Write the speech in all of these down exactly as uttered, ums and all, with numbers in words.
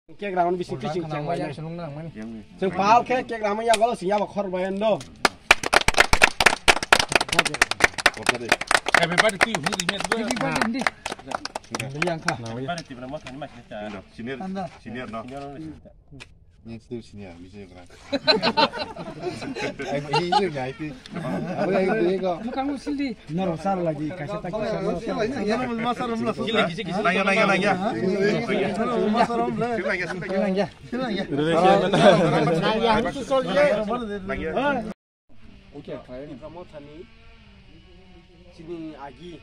Cake ramani bising khe chwng chengbai nai. Chwng pal khe cake ramani yago chwng yaba khor bai ando. Everybody twi hung di met. Everybody ndi. Yang kha. Everybody Tipra Motha ni ma sini cha. Senior, senior no. Senior no ni sini cha. Ni tu senior, bisa yang kena. Ai, ini juga itu. Apa yang itu kok? Bukan musil di. Noro sar lagi, kaisa tak kisa noro sar. Nangya, nangya, nangya. Nangya, nangya. Nangya, nangya. Nangya, nangya. Nangya, nangya. Tipra Mothani chini agi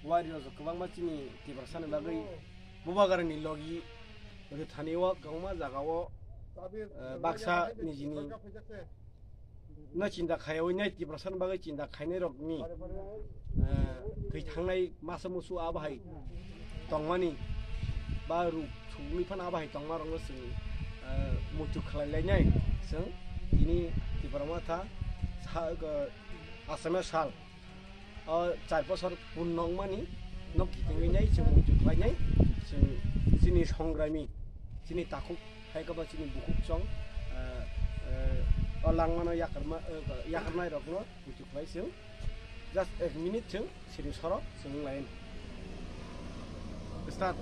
warriors kwbangma chini Tiprasani bagwi Bubagrani logi rwthani o kwbangma jagao, eh, baksa nijini no chinta khaiwi nai Tiprasani bagwi chinta khainai rokni, eh, twi thangnai masa musu abo hai tongmani ba ruk sugwi phano abo hai tongma rokno chwng, eh, muitu khlai lainai chwng tini Tipra Motha sa-, eh, Assamia sal o char bosor pun nokmani nok kitingwi nai chwng muitu khlai nai chwng chini songrami chini takhuk hai khe bo chini bukhuk chwng, eh, eh, o langmano yakarma, eh, yakarnai rokno muitu khlai chwng. Just ek minute chwng siri soro chwng lai. Start.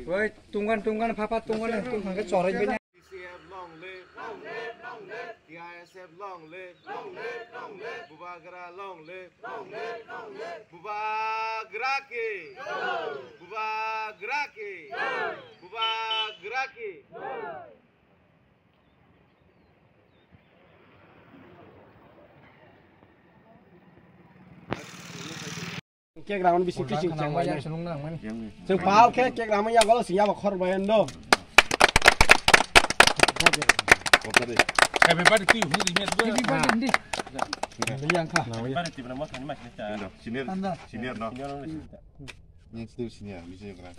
Oi, tungkan, tungkan, papa, tungkan, tungkan, ke choroi bini. T C F long live. Long live, long live. T I S F long live. Long live, long live. Bubagra long live. Long live, long live. Bubagra ki. Jai. Bubagra ki. Jai. Bubagra ki. Jai. Cake ramani bising khe chwng chengbai nai. Chwng pal khe cake ramani yago chwng yaba khor bai ando. Everybody twi hung di met. Everybody ndi. Yang kha. Everybody Tipra Mothani ma sini cha. Senior, senior no. Senior no ni sini cha. Ni tu senior, bisa yang kena.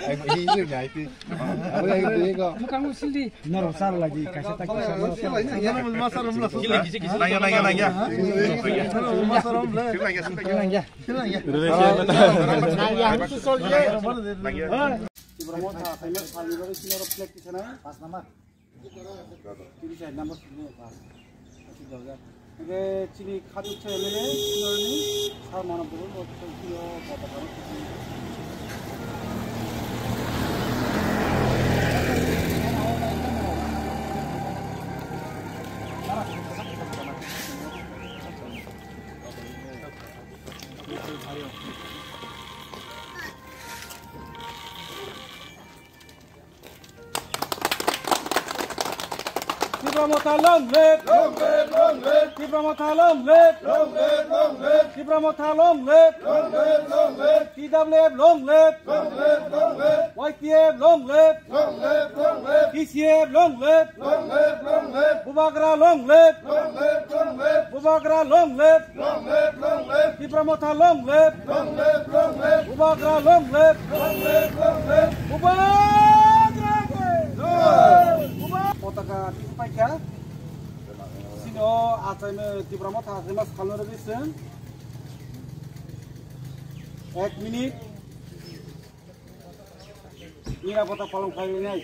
Ai, ini juga itu. Apa yang itu kok? Bukan musil di. Noro sar lagi, kaisa tak kisa noro sar. Nangya, nangya, nangya. Nangya. Nangya, itu sol ye. Tipra Motha, famous family baru sini orang flag di sana. Pas nama. Tini side number sini, pas. Oke, chini khaduk se M L A, senior ni, sar mana bulu, lo, lo, lo, lo, lo, lo. Tipra Motha long live! Long live, long live! Tipra Motha long live! Long live, long live! Tipra Motha long live! Long live, long live! T W F long live! Long live, long live! Y T F long live! Long live, long live! T C F long live! Long live, long live! Bubagra long live! Long live, long live! Bubagra long live! Long live, long live! Tipra Motha long live! Long live, long live! Bubagra long live! Long live, long live! Bubagra ke! Jai! Buba-, potaka tipaikha. Sino achaima Tipra Motha achaima salno rwgwi chwng ek minute nirapota palon khlainai.